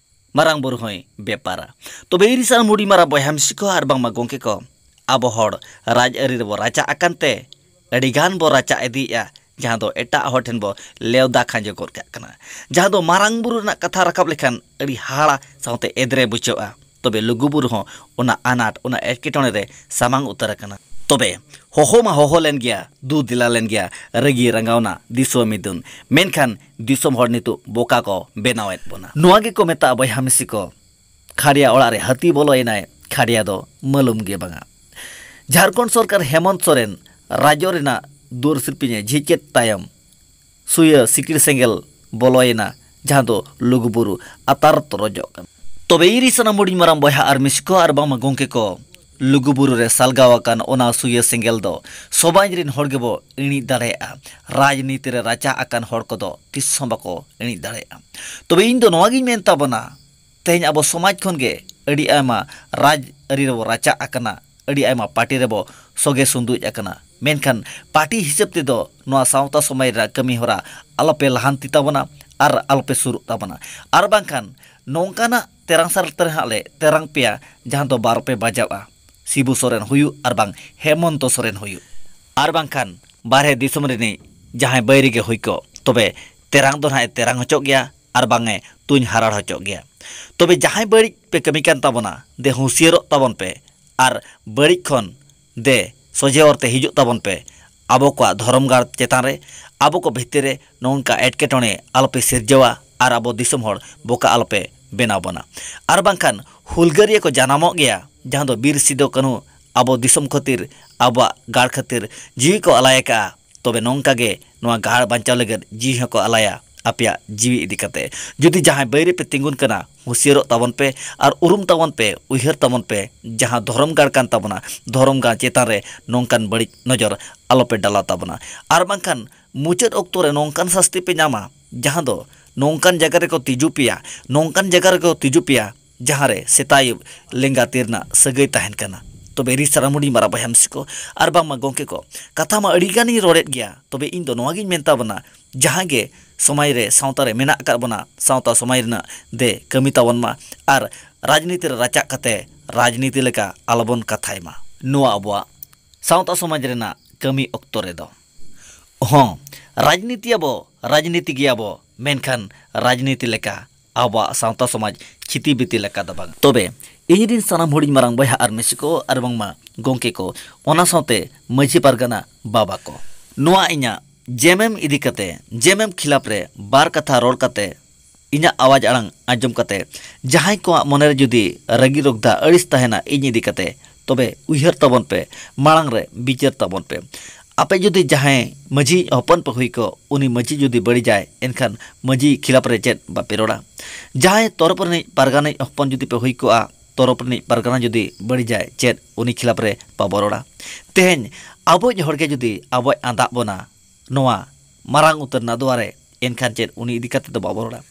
ᱢᱟᱨᱟᱝ ᱵᱩᱨᱩ ᱦᱚᱸᱭ ᱵᱮᱯᱟᱨᱟ᱾ ᱛᱚᱵᱮ ᱤᱧ ᱥᱟᱱᱟᱢ ᱦᱩᱰᱤᱧ ᱢᱟᱨᱟᱝ ᱵᱚᱭᱦᱟ ᱢᱤᱥᱤ ᱠᱚ ᱟᱨ ᱵᱟᱝᱢᱟ ᱜᱚᱢᱠᱮ ᱠᱚ, ᱟᱵᱚ ᱦᱚᱲ ᱨᱟᱡᱽ ᱟᱹᱨᱤ ᱨᱮᱵᱚ ᱨᱟᱪᱟᱜ ᱟᱠᱟᱱ ᱛᱮ ᱟᱹᱰᱤ ᱜᱟᱱ ᱵᱚ ᱨᱟᱪᱟᱜ ᱤᱫᱤᱭᱮᱫᱼᱟ, ᱡᱟᱦᱟᱸ ᱫᱚ ᱮᱴᱟᱜ ᱦᱚᱲ ᱴᱷᱮᱱ ᱵᱚ ᱞᱮᱣᱫᱟ ᱠᱷᱟᱸᱡᱚ ᱜᱚᱫ ᱠᱟᱜ ᱠᱟᱱᱟ᱾ ᱡᱟᱦᱟᱸ ᱫᱚ ᱢᱟᱨᱟᱝ ᱵᱩᱨᱩ ᱨᱮᱱᱟᱜ ᱠᱟᱛᱷᱟ ᱨᱟᱠᱟᱵ ᱞᱮᱠᱷᱟᱱ ᱟᱹᱰᱤ ᱦᱟᱦᱟᱲᱟ ᱥᱟᱶᱛᱮ ᱮᱫᱽᱨᱮ ᱵᱩᱡᱷᱟᱹᱜᱼᱟ, ᱛᱚᱵᱮ ᱞᱩᱜᱩ ᱵᱩᱨᱩ ᱦᱚᱸ ᱚᱱᱟ ᱟᱱᱟᱴ, ᱚᱱᱟ ᱮᱴᱠᱮᱴᱚᱬᱮ ᱨᱮ ᱥᱟᱢᱟᱝ ᱩᱛᱟᱹᱨ ᱟᱠᱟᱱᱟ᱾ ᱛᱚᱵᱮ ᱦᱚᱦᱚ ᱢᱟ ᱦᱚᱦᱚ ᱞᱮᱱ ᱜᱮᱭᱟ, ᱫᱩ ᱫᱮᱞᱟ ᱞᱮᱱ ᱜᱮᱭᱟ, ᱨᱟᱹᱜᱤ ᱨᱟᱸᱜᱟᱣᱱᱟ ᱫᱤᱥᱚᱢ ᱢᱤᱫᱩᱱ, ᱢᱮᱱᱠᱷᱟᱱ ᱫᱤᱥᱚᱢ ᱦᱚᱲ ᱱᱤᱛᱚᱜ ᱵᱚᱠᱟ ᱠᱚ ᱵᱮᱱᱟᱣᱮᱫ ᱵᱚᱱᱟ᱾ ᱱᱚᱣᱟ ᱜᱮᱠᱚ ᱢᱮᱛᱟᱜᱼᱟ ᱵᱚᱭᱦᱟ ᱢᱤᱥᱤ ᱠᱚ, ᱠᱷᱟᱲᱭᱟ ᱚᱲᱟᱜ ᱨᱮ ᱦᱟᱹᱛᱤ ᱵᱚᱞᱚᱭᱮᱱᱟᱭ, ᱠᱷᱟᱲᱭᱟ ᱫᱚ ᱢᱟᱹᱞᱩᱢ ᱜᱮ ᱵᱟᱝᱟ᱾ ᱡᱷᱟᱲᱠᱷᱚᱸᱰ ᱥᱚᱨᱠᱟᱨ ᱦᱮᱢᱚᱱᱛ ᱥᱚᱨᱮᱱ ᱨᱟᱡᱽᱡᱚ ᱨᱮᱱᱟᱜ ᱫᱩᱣᱟᱹᱨ ᱥᱤᱞᱯᱤᱧ ᱮ ᱡᱷᱤᱡ ᱠᱮᱫ ᱛᱟᱭᱚᱢ ᱥᱩᱭᱟᱹ ᱥᱤᱠᱲᱤ ᱥᱮᱸᱜᱮᱞ ᱵᱚᱞᱚᱭᱮᱱᱟ, ᱡᱟᱦᱟᱸ ᱫᱚ ᱞᱩᱜᱩᱵᱩᱨᱩ ᱟᱛᱟᱨ ᱛᱚᱨᱚᱡᱚᱜ ᱠᱟᱱᱟ᱾ ᱛᱚᱵᱮ ᱤᱧ ᱨᱤᱱ ᱥᱟᱱᱟᱢ ᱦᱩᱰᱤᱧ ᱢᱟᱨᱟᱝ ᱵᱚᱭᱦᱟ ᱟᱨ ᱢᱤᱥᱤ ᱠᱚ ᱟᱨ ᱵᱟᱝᱢᱟ ᱜᱚᱢᱠᱮ ᱠᱚ, ᱞᱩᱜᱩᱵᱩᱨᱩ ᱨᱮ ᱥᱟᱞᱜᱟᱣ ᱟᱠᱟᱱ ᱚᱱᱟ ᱥᱩᱭᱟᱹ ᱥᱮᱸᱜᱮᱞ ᱫᱚ ᱥᱚᱢᱟᱡᱽ ᱨᱤᱱ ᱦᱚᱲ ᱜᱮᱵᱚ ᱤᱬᱤᱡ ᱫᱟᱲᱮᱭᱟᱜᱼᱟ᱾ ᱨᱟᱡᱽᱱᱤᱛᱤ ᱨᱮ ᱨᱟᱪᱟ ᱟᱠᱟᱱ ᱦᱚᱲ ᱠᱚᱫᱚ ᱛᱤᱥ ᱦᱚᱸ ᱵᱟᱠᱚ ᱤᱬᱤᱡ ᱫᱟᱲᱮᱭᱟᱜᱼᱟ᱾ ᱛᱚᱵᱮ ᱤᱧ ᱫᱚ ᱱᱚᱣᱟ ᱜᱤᱧ ᱢᱮᱱ ᱛᱟᱵᱚᱱᱟ, ᱛᱮᱦᱮᱧ ᱟᱵᱚ ᱥᱚᱢᱟᱡᱽ ᱠᱷᱚᱱ ᱜᱮ ᱟᱹᱰᱤ ᱟᱭᱢᱟ ᱨᱟᱡᱽ ᱟᱹᱨᱤ ᱨᱮᱵᱚ ᱨᱟᱪᱟᱜ ᱟᱠᱟᱱᱟ, ᱟᱹᱰᱤ ᱟᱭᱢᱟ ᱯᱟᱨᱴᱤ ᱨᱮᱵᱚ ᱥᱚᱜᱮ ᱥᱩᱸᱫᱩᱡ ᱟᱠᱟᱱᱟ᱾ ᱢᱮᱱᱠᱷᱟᱱ ᱯᱟᱨᱴᱤ ᱦᱤᱥᱟᱹᱵ ᱛᱮᱫᱚ ᱱᱚᱣᱟ ᱥᱟᱶᱛᱟ ᱥᱚᱢᱟᱡᱽ ᱨᱮᱱᱟᱜ ᱠᱟᱹᱢᱤ ᱦᱚᱨᱟ ᱟᱞᱚᱯᱮ ᱞᱟᱦᱟᱱᱛᱤ ᱛᱟᱵᱚᱱᱟ ᱟᱨ ᱟᱞᱚᱯᱮ ᱥᱩᱨᱩᱜ ᱛᱟᱵᱚᱱᱟ᱾ ᱟᱨ ᱵᱟᱝᱠᱷᱟᱱ ᱱᱚᱝᱠᱟᱱᱟᱜ ᱛᱮᱨᱟᱝ ᱥᱟᱨ ᱛᱮ ᱦᱟᱸᱜ ᱞᱮ ᱛᱮᱨᱟᱝ ᱯᱮᱭᱟ, ᱡᱟᱦᱟᱸ ᱫᱚ ᱵᱟᱨᱚ ᱯᱮ ᱵᱟᱡᱟᱣᱼᱟ, ᱥᱤᱵᱩ ᱥᱚᱨᱮᱱ ᱦᱩᱭᱩᱜ ᱟᱨ ᱵᱟᱝ ᱦᱮᱢᱚᱱᱛᱚ ᱥᱚᱨᱮᱱ ᱦᱩᱭᱩᱜ᱾ ᱟᱨ ᱵᱟᱝᱠᱷᱟᱱ ᱵᱟᱨᱦᱮ ᱫᱤᱥᱚᱢ ᱨᱤᱱᱤᱡ ᱡᱟᱦᱟᱸᱭ ᱵᱟᱹᱭᱨᱤ ᱜᱮ ᱦᱩᱭ ᱠᱚᱜ, ᱛᱚᱵᱮ ᱛᱮᱨᱟᱝ ᱫᱚ ᱱᱟᱦᱟᱜ ᱮ ᱛᱮᱨᱟᱝ ᱦᱚᱪᱚᱜ ᱜᱮᱭᱟ ᱟᱨ ᱵᱟᱝ ᱮ ᱛᱩᱧ ᱦᱟᱨᱟᱲ ᱦᱚᱪᱚᱜ ᱜᱮᱭᱟ᱾ ᱛᱚᱵᱮ ᱡᱟᱦᱟᱸᱭ ᱵᱟᱹᱲᱤᱡ ᱯᱮ ᱠᱟᱹᱢᱤ ᱠᱟᱱ ᱛᱟᱵᱚᱱᱟ, ᱫᱮ ᱦᱩᱸᱥᱤᱭᱟᱹᱨᱚᱜ ᱛᱟᱵᱚᱱ ᱯᱮ ᱟᱨ ᱵᱟᱹᱲᱤᱡ ᱠᱷᱚᱱ ᱫᱮ ᱥᱚᱡᱷᱮ ᱦᱚᱨ ᱛᱮ ᱦᱤᱡᱩᱜ ᱛᱟᱵᱚᱱ ᱯᱮ᱾ ᱟᱵᱚ ᱠᱚᱣᱟᱜ ᱫᱷᱚᱨᱚᱢ ᱜᱟᱲ ᱪᱮᱛᱟᱱ ᱨᱮ, ᱟᱵᱚ ᱠᱚ ᱵᱷᱤᱛᱤᱨ ᱨᱮ ᱱᱚᱝᱠᱟ ᱮᱴᱠᱮᱴᱚᱬᱮ ᱟᱞᱚᱯᱮ ᱥᱤᱨᱡᱟᱹᱣᱟ ᱟᱨ ᱟᱵᱚ ᱫᱤᱥᱚᱢ ᱦᱚᱲ ᱵᱚᱠᱟ ᱟᱞᱚᱯᱮ ᱵᱮᱱᱟᱣ ᱵᱚᱱᱟ᱾ ᱟᱨ ᱵᱟᱝᱠᱷᱟᱱ ᱦᱩᱞᱜᱟᱹᱨᱤᱭᱟᱹ ᱠᱚ ᱡᱟᱱᱟᱢᱚᱜ ᱜᱮᱭᱟ, ᱡᱟᱦᱟᱸ ᱫᱚ ᱵᱤᱨ ᱥᱤᱫᱚ ᱠᱟᱹᱱᱦᱩ ᱟᱵᱚ ᱫᱤᱥᱚᱢ ᱠᱷᱟᱹᱛᱤᱨ, ᱟᱵᱚᱣᱟᱜ ᱜᱟᱲ ᱠᱷᱟᱹᱛᱤᱨ ᱡᱤᱣᱤ ᱠᱚ ᱟᱞᱟᱭ ᱟᱠᱟᱫᱼᱟ᱾ ᱛᱚᱵᱮ ᱱᱚᱝᱠᱟ ᱜᱮ ᱱᱚᱣᱟ ᱜᱟᱲ ᱵᱟᱧᱪᱟᱣ ᱞᱟᱹᱜᱤᱫ ᱡᱤᱣᱤ ᱦᱚᱸᱠᱚ ᱟᱞᱟᱭᱟ ᱟᱯᱮᱭᱟᱜ ᱡᱤᱣᱤ ᱤᱫᱤ ᱠᱟᱛᱮ᱾ ᱡᱩᱫᱤ ᱡᱟᱦᱟᱸᱭ ᱵᱟᱹᱭᱨᱤ ᱯᱮ ᱛᱤᱸᱜᱩᱱ ᱠᱟᱱᱟ, ᱦᱩᱸᱥᱤᱭᱟᱹᱨᱚᱜ ᱛᱟᱵᱚᱱ ᱯᱮ ᱟᱨ ᱩᱨᱩᱢ ᱛᱟᱵᱚᱱ ᱯᱮ, ᱩᱭᱦᱟᱹᱨ ᱛᱟᱵᱚᱱ ᱯᱮ, ᱡᱟᱦᱟᱸ ᱫᱷᱚᱨᱚᱢ ᱜᱟᱲ ᱠᱟᱱ ᱛᱟᱵᱚᱱᱟ, ᱫᱷᱚᱨᱚᱢ ᱜᱟᱲ ᱪᱮᱛᱟᱱ ᱨᱮ ᱱᱚᱝᱠᱟᱱ ᱵᱟᱹᱲᱤᱡ ᱱᱚᱡᱚᱨ ᱟᱞᱚᱯᱮ ᱰᱟᱞᱟᱣ ᱛᱟᱵᱚᱱᱟ᱾ ᱟᱨ ᱵᱟᱝᱠᱷᱟᱱ ᱢᱩᱪᱟᱹᱫ ᱚᱠᱛᱚ ᱨᱮ ᱱᱚᱝᱠᱟᱱ ᱥᱟᱥᱛᱤ ᱯᱮ ᱧᱟᱢᱟ, ᱡᱟᱦᱟᱸ ᱫᱚ ᱱᱚᱝᱠᱟᱱ ᱡᱟᱭᱜᱟ ᱨᱮᱠᱚ ᱛᱤᱡᱩ ᱯᱮᱭᱟ, ᱱᱚᱝᱠᱟᱱ ᱡᱟᱭᱜᱟ ᱨᱮᱠᱚ ᱛᱤᱡᱩ ᱯᱮᱭᱟ, ᱡᱟᱦᱟᱸ ᱨᱮ ᱥᱮᱛᱟ ᱟᱹᱭᱩᱵ ᱞᱮᱸᱜᱟ ᱛᱤ ᱨᱮᱱᱟᱜ ᱥᱟᱹᱜᱟᱹᱭ ᱛᱟᱦᱮᱱ ᱠᱟᱱᱟ᱾ ᱛᱚᱵᱮ ᱨᱤ ᱥᱟᱨᱟᱢᱩᱰᱤ ᱢᱟᱨᱟ ᱵᱚᱭᱦᱟ ᱢᱤᱥᱤ ᱠᱚ ᱟᱨ ᱵᱟᱝᱢᱟ ᱜᱚᱢᱠᱮ ᱠᱚ, ᱠᱟᱛᱷᱟ ᱢᱟ ᱟᱹᱰᱤ ᱜᱟᱱᱤᱧ ᱨᱚᱲᱮᱫ ᱜᱮᱭᱟ, ᱛᱚᱵᱮ ᱤᱧ ᱫᱚ ᱱᱚᱣᱟ ᱜᱤᱧ ᱢᱮᱱ ᱛᱟᱵᱚᱱᱟ, ᱡᱟᱦᱟᱸ ᱜᱮ ᱥᱚᱢᱟᱡᱽ ᱨᱮ, ᱥᱟᱶᱛᱟ ᱨᱮ ᱢᱮᱱᱟᱜ ᱟᱠᱟᱫ ᱵᱚᱱᱟ, ᱥᱟᱶᱛᱟ ᱥᱚᱢᱟᱡᱽ ᱨᱮᱱᱟᱜ ᱫᱮ ᱠᱟᱹᱢᱤ ᱛᱟᱵᱚᱱ ᱢᱟ ᱟᱨ ᱨᱟᱡᱽᱱᱤᱛᱤ ᱨᱮ ᱨᱟᱪᱟᱜ ᱠᱟᱛᱮ ᱨᱟᱡᱽᱱᱤᱛᱤ ᱞᱮᱠᱟ ᱟᱞᱚᱵᱚᱱ ᱠᱟᱛᱷᱟᱭ ᱢᱟ᱾ ᱱᱚᱣᱟ ᱟᱵᱚᱣᱟᱜ ᱥᱟᱶᱛᱟ ᱥᱚᱢᱟᱡᱽ ᱨᱮᱱᱟᱜ ᱠᱟᱹᱢᱤ ᱚᱠᱛᱚ ᱨᱮᱫᱚ᱾ ᱦᱚᱸ, ᱨᱟᱡᱽᱱᱤᱛᱤᱭᱟᱵᱚ, ᱨᱟᱡᱽᱱᱤᱛᱤ ᱜᱮᱭᱟᱵᱚ, ᱢᱮᱱᱠᱷᱟᱱ ᱨᱟᱡᱽᱱᱤᱛᱤ ᱞᱮᱠᱟ ᱟᱵᱚᱣᱟᱜ ᱥᱟᱶᱛᱟ ᱥᱚᱢᱟᱡᱽ ᱪᱷᱤᱛᱤ ᱵᱤᱛᱤ ᱞᱮᱠᱟ ᱫᱚ ᱵᱟᱝ᱾ ᱛᱚᱵᱮ ᱤᱧ ᱨᱤᱱ ᱥᱟᱱᱟᱢ ᱦᱩᱰᱤᱧ ᱢᱟᱨᱟᱝ ᱵᱚᱭᱦᱟ ᱟᱨ ᱢᱤᱥᱤ ᱠᱚ ᱟᱨ ᱵᱟᱝᱢᱟ ᱜᱚᱢᱠᱮ ᱠᱚ, ᱚᱱᱟ ᱥᱟᱶᱛᱮ ᱢᱟᱹᱡᱷᱤ ᱯᱟᱨᱜᱟᱱᱟ ᱵᱟᱵᱟ ᱠᱚ, ᱱᱚᱣᱟ ᱤᱧᱟᱹᱜ ᱡᱮᱢᱮᱢ ᱤᱫᱤ ᱠᱟᱛᱮ, ᱡᱮᱢᱮᱢ ᱠᱷᱤᱞᱟᱯ ᱨᱮ ᱵᱟᱨ ᱠᱟᱛᱷᱟ ᱨᱚᱲ ᱠᱟᱛᱮ ᱤᱧᱟᱹᱜ ᱟᱣᱟᱡᱽ ᱟᱲᱟᱝ ᱟᱸᱡᱚᱢ ᱠᱟᱛᱮ ᱡᱟᱦᱟᱸᱭ ᱠᱚᱣᱟᱜ ᱢᱚᱱᱮᱨᱮ ᱡᱩᱫᱤ ᱨᱟᱹᱜᱤ ᱨᱚᱜᱽᱫᱷᱟ ᱟᱹᱲᱤᱥ ᱛᱟᱦᱮᱱᱟ ᱤᱧ ᱤᱫᱤ ᱠᱟᱛᱮ, ᱛᱚᱵᱮ ᱩᱭᱦᱟᱹᱨ ᱛᱟᱵᱚᱱ ᱯᱮ, ᱢᱟᱲᱟᱝ ᱨᱮ ᱵᱤᱪᱟᱹᱨ ᱛᱟᱵᱚᱱ ᱯᱮ᱾ ᱟᱯᱮ ᱡᱩᱫᱤ ᱡᱟᱦᱟᱸᱭ ᱢᱟᱹᱡᱷᱤ ᱦᱚᱯᱚᱱ ᱯᱮ ᱦᱩᱭ ᱠᱚᱜ, ᱩᱱᱤ ᱢᱟᱹᱡᱷᱤ ᱡᱩᱫᱤ ᱵᱟᱹᱲᱤᱡᱟᱭ, ᱮᱱᱠᱷᱟᱱ ᱢᱟᱹᱡᱷᱤ ᱠᱷᱤᱞᱟᱯ ᱨᱮ ᱪᱮᱫ ᱵᱟᱯᱮ ᱨᱚᱲᱟ? ᱡᱟᱦᱟᱸᱭ ᱛᱚᱨᱚᱯ ᱨᱤᱱᱤᱡ ᱯᱟᱨᱜᱟᱱᱤᱡ ᱦᱚᱯᱚᱱ ᱡᱩᱫᱤ ᱯᱮ ᱦᱩᱭ ᱠᱚᱜᱼᱟ, ᱛᱚᱨᱚᱯ ᱨᱤᱱᱤᱡ ᱯᱟᱨᱜᱟᱱᱟ ᱡᱩᱫᱤ ᱵᱟᱹᱲᱤᱡᱟᱭ, ᱪᱮᱫ ᱩᱱᱤ ᱠᱷᱤᱞᱟᱯ ᱨᱮ ᱵᱟᱵᱚ ᱨᱚᱲᱟ? ᱛᱮᱦᱮᱧ ᱟᱵᱚᱭᱤᱡ ᱦᱚᱲ ᱜᱮ ᱡᱩᱫᱤ ᱟᱵᱚᱭ ᱟᱸᱫᱟᱜ ᱵᱚᱱᱟ ᱱᱚᱣᱟ ᱢᱟᱨᱟᱝ ᱩᱛᱟᱹᱨ ᱱᱟᱫᱣᱟ ᱨᱮ, ᱮᱱᱠᱷᱟᱱ ᱪᱮᱫ ᱩᱱᱤ ᱤᱫᱤ ᱠᱟᱛᱮ ᱫᱚ ᱵᱟᱵᱚ ᱨᱚᱲᱟ?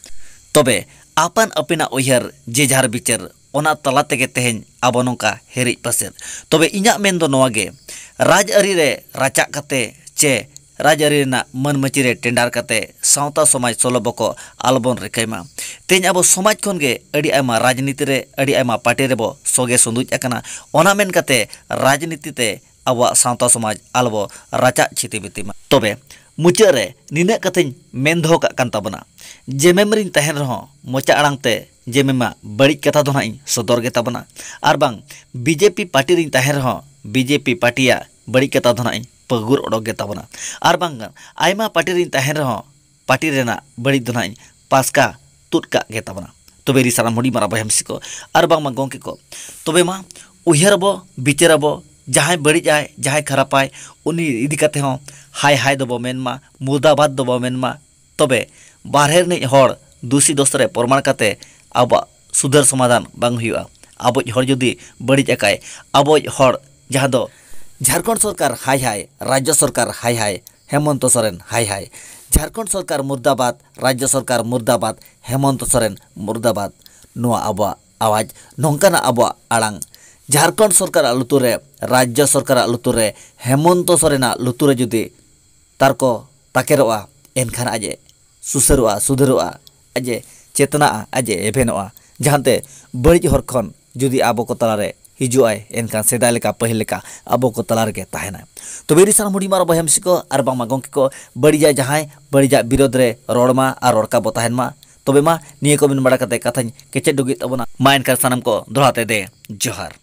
ᱛᱚᱵᱮ ᱟᱯᱟᱱ ᱟᱹᱯᱤᱱᱟᱜ ᱩᱭᱦᱟᱹᱨ, ᱡᱮ ᱡᱟᱦᱟᱨ ᱵᱤᱪᱟᱹᱨ, ᱚᱱᱟ ᱛᱟᱞᱟ ᱛᱮᱜᱮ ᱛᱮᱦᱮᱧ ᱟᱵᱚ ᱱᱚᱝᱠᱟ ᱦᱮᱨᱤᱡ ᱯᱟᱥᱮᱨ᱾ ᱛᱚᱵᱮ ᱤᱧᱟᱹᱜ ᱢᱮᱱ ᱫᱚ ᱱᱚᱣᱟ ᱜᱮ, ᱨᱟᱡᱽᱟᱹᱨᱤ ᱨᱮ ᱨᱟᱪᱟᱜ ᱠᱟᱛᱮ ᱪᱮ ᱨᱟᱡᱽᱟᱹᱨᱤ ᱨᱮᱱᱟᱜ ᱢᱟᱹᱱ ᱢᱟᱹᱪᱤ ᱨᱮ ᱴᱮᱸᱰᱟᱨ ᱠᱟᱛᱮ ᱥᱟᱶᱛᱟ ᱥᱚᱢᱟᱡᱽ ᱥᱚᱞᱚ ᱵᱚᱠᱚ ᱟᱞᱚᱵᱚᱱ ᱨᱤᱠᱟᱹᱭ ᱢᱟ᱾ ᱛᱮᱦᱮᱧ ᱟᱵᱚ ᱥᱚᱢᱟᱡᱽ ᱠᱷᱚᱱ ᱜᱮ ᱟᱹᱰᱤ ᱟᱭᱢᱟ ᱨᱟᱡᱽᱱᱤᱛᱤ ᱨᱮ, ᱟᱹᱰᱤ ᱟᱭᱢᱟ ᱯᱟᱨᱴᱤ ᱨᱮᱵᱚ ᱥᱚᱜᱮ ᱥᱩᱸᱫᱩᱡ ᱟᱠᱟᱱᱟ᱾ ᱚᱱᱟ ᱢᱮᱱ ᱠᱟᱛᱮ ᱨᱟᱡᱽᱱᱤᱛᱤ ᱛᱮ ᱟᱵᱚᱣᱟᱜ ᱥᱟᱶᱛᱟ ᱥᱚᱢᱟᱡᱽ ᱟᱞᱚᱵᱚ ᱨᱟᱪᱟᱜ ᱪᱷᱤᱛᱤ ᱵᱤᱛᱤ ᱢᱟ᱾ ᱛᱚᱵᱮ ᱢᱩᱪᱟᱹᱫ ᱨᱮ ᱱᱤᱱᱟᱹᱜ ᱠᱟᱛᱷᱟᱧ ᱢᱮᱱ ᱫᱚᱦᱚ ᱠᱟᱜ ᱠᱟᱱ ᱛᱟᱵᱚᱱᱟ, ᱡᱮᱢᱮᱢ ᱨᱤᱧ ᱛᱟᱦᱮᱱ ᱨᱮᱦᱚᱸ ᱢᱚᱪᱟ ᱟᱲᱟᱝ ᱛᱮ ᱡᱮᱢᱮᱢᱟᱜ ᱵᱟᱹᱲᱤᱡ ᱠᱟᱛᱷᱟ ᱫᱚ ᱱᱟᱦᱟᱜ ᱤᱧ ᱥᱚᱫᱚᱨ ᱜᱮ ᱛᱟᱵᱚᱱᱟ, ᱟᱨ ᱵᱟᱝ ᱵᱤᱡᱮᱯᱤ ᱯᱟᱨᱴᱤ ᱨᱤᱧ ᱛᱟᱦᱮᱱ ᱨᱮᱦᱚᱸ ᱵᱤᱡᱮᱯᱤ ᱯᱟᱨᱴᱤᱭᱟᱜ ᱵᱟᱹᱲᱤᱡ ᱠᱟᱛᱷᱟ ᱫᱚ ᱱᱟᱦᱟᱜ ᱤᱧ ᱯᱟᱹᱜᱩᱨ ᱚᱰᱚᱠ ᱜᱮ ᱛᱟᱵᱚᱱᱟ, ᱟᱨ ᱵᱟᱝ ᱟᱭᱢᱟ ᱯᱟᱨᱴᱤ ᱨᱤᱧ ᱛᱟᱦᱮᱱ ᱨᱮᱦᱚᱸ ᱯᱟᱨᱴᱤ ᱨᱮᱱᱟᱜ ᱵᱟᱹᱲᱤᱡ ᱫᱚ ᱱᱟᱦᱟᱜ ᱤᱧ ᱯᱟᱥᱠᱟ ᱛᱩᱫ ᱠᱟᱜ ᱜᱮ ᱛᱟᱵᱚᱱᱟ᱾ ᱛᱚᱵᱮ ᱨᱤ ᱥᱟᱱᱟᱢ ᱦᱩᱰᱤᱧ ᱢᱟᱨᱟᱝ ᱵᱚᱭᱦᱟ ᱢᱤᱥᱤ ᱠᱚ ᱟᱨ ᱵᱟᱝᱢᱟ ᱜᱚᱢᱠᱮ ᱠᱚ, ᱛᱚᱵᱮ ᱢᱟ ᱩᱭᱦᱟᱹᱨ ᱟᱵᱚ, ᱵᱤᱪᱟᱹᱨ ᱟᱵᱚ, ᱡᱟᱦᱟᱸᱭ ᱵᱟᱹᱲᱤᱡ ᱟᱭ, ᱡᱟᱦᱟᱸᱭ ᱠᱷᱟᱨᱟᱯᱟᱭ, ᱩᱱᱤ ᱤᱫᱤ ᱠᱟᱛᱮ ᱦᱚᱸ ᱦᱟᱭ ᱦᱟᱭ ᱫᱚᱵᱚ ᱢᱮᱱ ᱢᱟ, ᱢᱩᱨᱫᱟᱵᱟᱫᱽ ᱫᱚᱵᱚ ᱢᱮᱱ ᱢᱟ᱾ ᱛᱚᱵᱮ ᱵᱟᱨᱦᱮ ᱨᱤᱱᱤᱡ ᱦᱚᱲ ᱫᱩᱥᱤ ᱫᱚᱥ ᱨᱮ ᱯᱨᱚᱢᱟᱬ ᱠᱟᱛᱮ ᱟᱵᱚᱣᱟᱜ ᱥᱩᱫᱷᱟᱹᱨ ᱥᱚᱢᱟᱫᱷᱟᱱ ᱵᱟᱝ ᱦᱩᱭᱩᱜᱼᱟ᱾ ᱟᱵᱚᱭᱤᱡ ᱦᱚᱲ ᱡᱩᱫᱤ ᱵᱟᱹᱲᱤᱡ ᱟᱠᱟᱭ, ᱟᱵᱚᱭᱤᱡ ᱦᱚᱲ ᱡᱟᱦᱟᱸ ᱫᱚ ᱡᱷᱟᱲᱠᱷᱚᱸᱰ ᱥᱚᱨᱠᱟᱨ ᱦᱟᱭ ᱦᱟᱭ, ᱨᱟᱡᱽᱡᱚ ᱥᱚᱨᱠᱟᱨ ᱦᱟᱭ ᱦᱟᱭ, ᱦᱮᱢᱚᱱᱛᱚ ᱥᱚᱨᱮᱱ ᱦᱟᱭ ᱦᱟᱭ, ᱡᱷᱟᱲᱠᱷᱚᱸᱰ ᱥᱚᱨᱠᱟᱨ ᱢᱩᱨᱫᱟᱵᱟᱫᱽ, ᱨᱟᱡᱽᱡᱚ ᱥᱚᱨᱠᱟᱨ ᱢᱩᱨᱫᱟᱵᱟᱫᱽ, ᱦᱮᱢᱚᱱᱛᱚ ᱥᱚᱨᱮᱱ ᱢᱩᱨᱫᱟᱵᱟᱫᱽ᱾ ᱱᱚᱣᱟ ᱟᱵᱚᱣᱟᱜ ᱟᱣᱟᱡᱽ, ᱱᱚᱝᱠᱟᱱᱟᱜ ᱟᱵᱚᱣᱟᱜ ᱟᱲᱟᱝ ᱡᱷᱟᱲᱠᱷᱚᱸᱰ ᱥᱚᱨᱠᱟᱨᱟᱜ ᱞᱩᱛᱩᱨ ᱨᱮ, ᱨᱟᱡᱽᱡᱚ ᱥᱚᱨᱠᱟᱨᱟᱜ ᱞᱩᱛᱩᱨ ᱨᱮ, ᱦᱮᱢᱚᱱᱛᱚ ᱥᱚᱨᱮᱱᱟᱜ ᱞᱩᱛᱩᱨ ᱨᱮ ᱡᱩᱫᱤ ᱛᱟᱨᱠᱚ ᱛᱟᱠᱮᱨᱚᱜᱼᱟ, ᱮᱱᱠᱷᱟᱱ ᱟᱡ ᱮ ᱥᱩᱥᱟᱹᱨᱚᱜᱼᱟ, ᱥᱩᱫᱷᱟᱹᱨᱚᱜᱼᱟ, ᱟᱡ ᱮ ᱪᱮᱛᱱᱟᱜᱼᱟ, ᱟᱡ ᱮ ᱮᱵᱷᱮᱱᱚᱜᱼᱟ᱾ ᱡᱟᱦᱟᱸᱛᱮ ᱵᱟᱹᱲᱤᱡ ᱦᱚᱨ ᱠᱷᱚᱱ ᱡᱩᱫᱤ ᱟᱵᱚ ᱠᱚ ᱛᱟᱞᱟᱨᱮ ᱦᱤᱡᱩᱜᱼᱟᱭ, ᱮᱱᱠᱷᱟᱱ ᱥᱮᱫᱟᱭ ᱞᱮᱠᱟ, ᱯᱟᱹᱦᱤᱞ ᱞᱮᱠᱟ ᱟᱵᱚ ᱠᱚ ᱛᱟᱞᱟ ᱨᱮᱜᱮ ᱛᱟᱦᱮᱱᱟᱭ᱾ ᱛᱚᱵᱮ ᱨᱤ ᱥᱟᱱᱟᱢ ᱦᱩᱰᱤᱧ ᱢᱟᱨᱟᱝ ᱵᱚᱭᱦᱟ ᱢᱤᱥᱤ ᱠᱚ ᱟᱨ ᱵᱟᱝᱢᱟ ᱜᱚᱢᱠᱮ ᱠᱚ, ᱵᱟᱹᱲᱤᱡᱟᱜ ᱡᱟᱦᱟᱸᱭ ᱵᱟᱹᱲᱤᱡᱟᱜ ᱵᱤᱨᱳᱫᱷ ᱨᱮ ᱨᱚᱲ ᱢᱟ ᱟᱨ ᱨᱚᱲ ᱠᱟ ᱵᱚ ᱛᱟᱦᱮᱱ ᱢᱟ᱾ ᱛᱚᱵᱮ ᱢᱟ ᱱᱤᱭᱟᱹ ᱠᱚ ᱢᱮᱱ ᱵᱟᱲᱟ ᱠᱟᱛᱮ ᱠᱟᱛᱷᱟᱧ ᱠᱮᱪᱮᱫ ᱰᱩᱜᱤᱜ ᱛᱟᱵᱚᱱᱟ᱾ ᱢᱟ ᱮᱱᱠᱷᱟᱱ ᱥᱟᱱᱟᱢ ᱠᱚ ᱫᱚᱦᱲᱟ ᱛᱮ ᱫᱮ ᱡᱚᱦᱟᱨ᱾